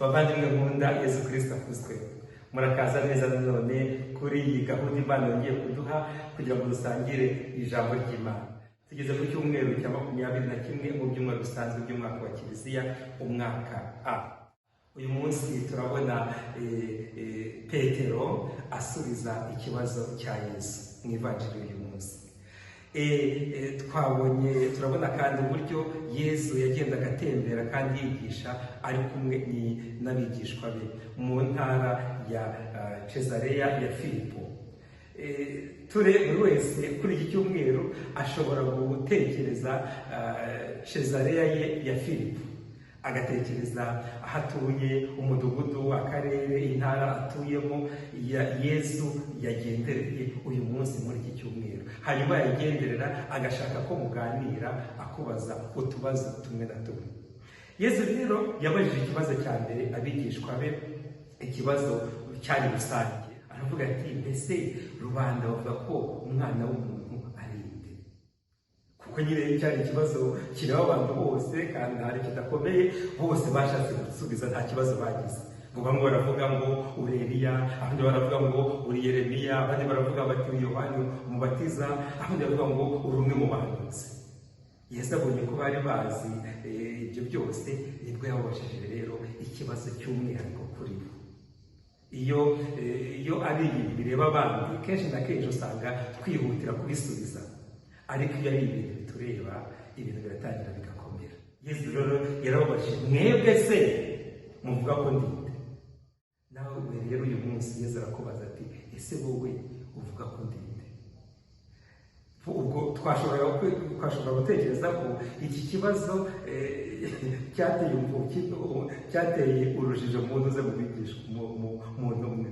Bavandimwe nkunda, Yesu Kirisito akuzwe. Murakaza neza nanone kuri iyi gahunda Imana yongeye kuduha kugira ngo dusangire ijambo ry'Imana. Tugeze ku cyumweru cya 21 mu byumweru bisanzwe by'umwaka wa Kiliziya, umwaka A. Uyu munsi turabona Petero asubiza ikibazo cya Yesu mu ivanjiri uyu munsi. Twabonye, turabona kandi uburyo Yesu yagendaga atembera kandi yigisha ari kumwe n'abigishwa be mu ntara ya Cezareya ya Filipo. Ture buri wese kuri iki cyumweru ashobora gutekereza Cezareya ye ya Filipo, agatekereza aho atuye, umudugudu, akarere, intara atuyemo ya Yesu yagendereye uyu munsi muri iki cyumweru. Hanyuma yagenderera agashaka ko muganira, akubaza utubazo tumwe na tumwe. Yesu rero yabajije ikibazo cya mbere abigishwa be, ikibazo cyari rusange. Aravuga ati: "Mbese rubanda bavuga ko umwana w'umuntu ari nde?" Kuko nyine cyari ikibazo kireba abantu bose kandi hari kidakomeye, bose bashatse gusubiza, nta kibazo bagize. Ngo bamwe baravuga ngo uri Eliya, abandi baravuga ngo uri Yeremiya, abandi baravuga bati uri Yohani Umubatiza, abandi baravuga ngo uri umwe mu bahanuzi. Yesu abonye ko bari bazi ibyo byose, nibwo yababajije rero ikibazo cy'umwihariko kuri bo. Iyo ari ibintu bireba abandi, kenshi na kenshi usanga twihutira kubisubiza, ariko iyo ari ibintu bitureba, ibintu biratangira bigakomera. Yesu rero yarababajije: "Mwebwe se muvuga ko ndi nde?" Nawe rero uyu munsi Yesu arakubaza ati: "Ese wowe uvuga ko ndi nde?" Ubwo twashobora gutekereza ko iki kibazo cyateye urujijo mu ntuze, mu bigishwa, mu ntumwe.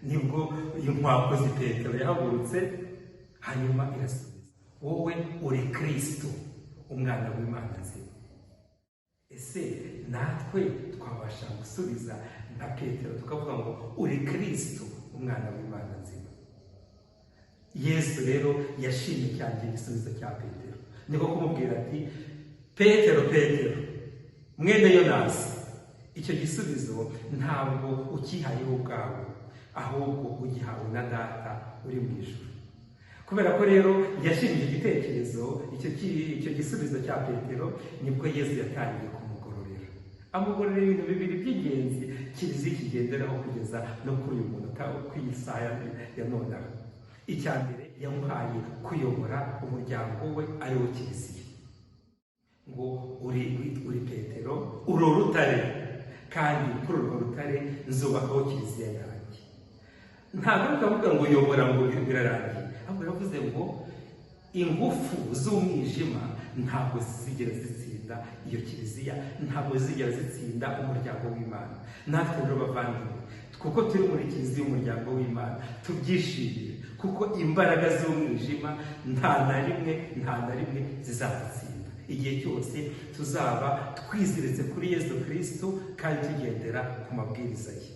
Nibwo inkwakuzi Petero yahagurutse, hanyuma irasubiza: "Wowe uri Kirisito, umwana w'Imana nzima." Ese natwe twabasha gusubiza nka Petero tukavuga ngo uri Kirisito, umwana w'Imana nzima? Yesu rero yashimye cyane igisubizo cya Petero, niko kumubwira ati: "Petero, Petero, mwene Yonasi, icyo gisubizo ntabwo ukihayeho ubwawe, ahubwo ugihawe na Data uri mu ijuru." Kubera ko rero yashimye igitekerezo, icyo gisubizo cya Petero, nibwo Yesu yatangiye kumugororera, amugororera ibintu bibiri by'ingenzi Kiliziya kigenderaho kugeza no kuri uyu munota, ku iyi saha ya nonaha. Icya mbere, yamuhaye kuyobora umuryango we, ari wo Kiliziya, ngo uri Petero, uri urutare, kandi kuri urwo rutare nzubakaho Kiliziya yanjye. Ntabwo ari ukuvuga ngo uyobora ngo birarangiye, ahubwo yavuze ngo ingufu z'umwijima ntabwo zizigera zitsinda iyo Kiliziya, ntabwo zizigera zitsinda umuryango w'Imana. Natwe rero bavandimwe, kuko turi muri Kiliziya y'umuryango w'Imana, tubyishimire, kuko imbaraga z'umwijima nta na rimwe, nta na rimwe zizadutsinda igihe cyose tuzaba twiziritse kuri Yesu Kristo kandi tugendera ku mabwiriza ye.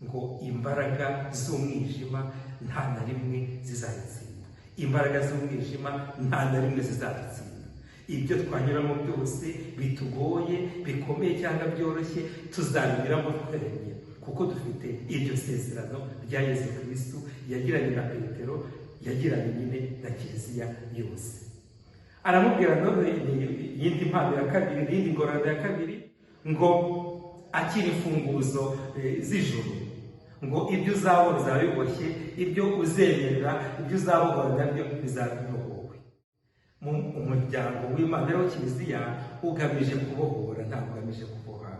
Ngo imbaraga z'umwijima nta na rimwe zizayitsinda, imbaraga z'umwijima nta na rimwe zizadutsinda. Ibyo twanyuramo byose bitugoye, bikomeye cyangwa byoroshye, tuzabinyuramo twemye, kuko dufite iryo sezerano rya Yesu Kristo yagiranye na Petero, yagiranye nyine na Kiliziya yose. Aramubwira none iyindi mpano ya kabiri, iyindi ngororano ya kabiri, ngo akira imfunguzo z'ijuru, ngo ibyo uzabona bizaba biboshye, ibyo uzemerera, ibyo uzabohora nabyo bizaba bibohowe. Mu umuryango w'Imana rero, Kiliziya, ugamije kubohora, ntabwo ugamije kuboha.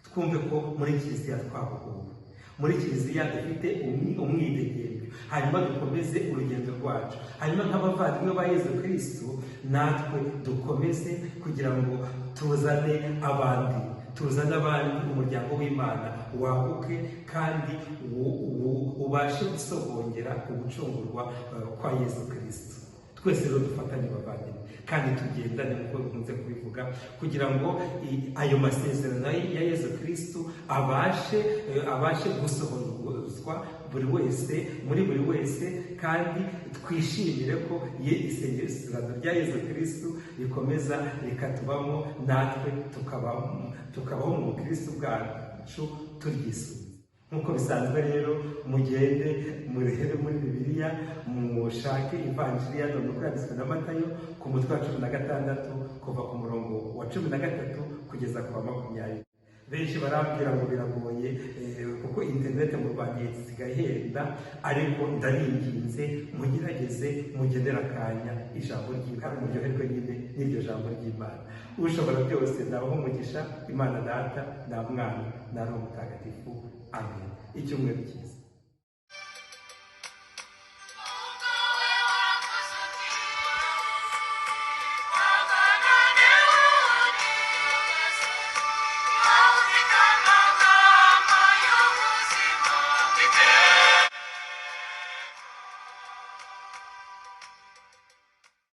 Twumve ko muri Kiliziya twabohowe, muri Kiliziya dufite umwidegembyo, hanyuma dukomeze urugendo rwacu. Hanyuma nk'abavandimwe ba Yezu Kristo, natwe dukomeze kugira ngo tuzane abandi, tuzane abandi, umuryango w'Imana waguke kandi ubashe gusogongera ugucungurwa kwa Yezu Kristo. Twese rero dufatanye bavandimwe, kandi tugendane nk'uko bikunze kubivuga, kugira ngo ayo masezerano ya Yezu Kristo abashe gusohozwa buri wese, muri buri wese, kandi twishimire ko ye isezerano rya Yezu Kristo rikomeza rikatubamo, natwe tukabaho mu bukristo bwacu. ryacu turyisunze. Nk'uko bisanzwe rero, mugende murebe muri Bibiliya, mushake Ivanjiri ya none uko yanditswe na Matayo, ku mutwe wa 16, kuva ku murongo wa 13 kugeza ku wa 20. Benshi barambwira ngo biragoye kuko interineti mu Rwanda isigaye ihenda, ariko ndabinginze mugerageze mugenere akanya ijambo ry'Imana, muryoherwe nyine n'iryo jambo ry'Imana. Ushobora byose nabaho umugisha, Imana Data na Mwana na Roho Mutagatifu. Amen. Icyumweru cyiza.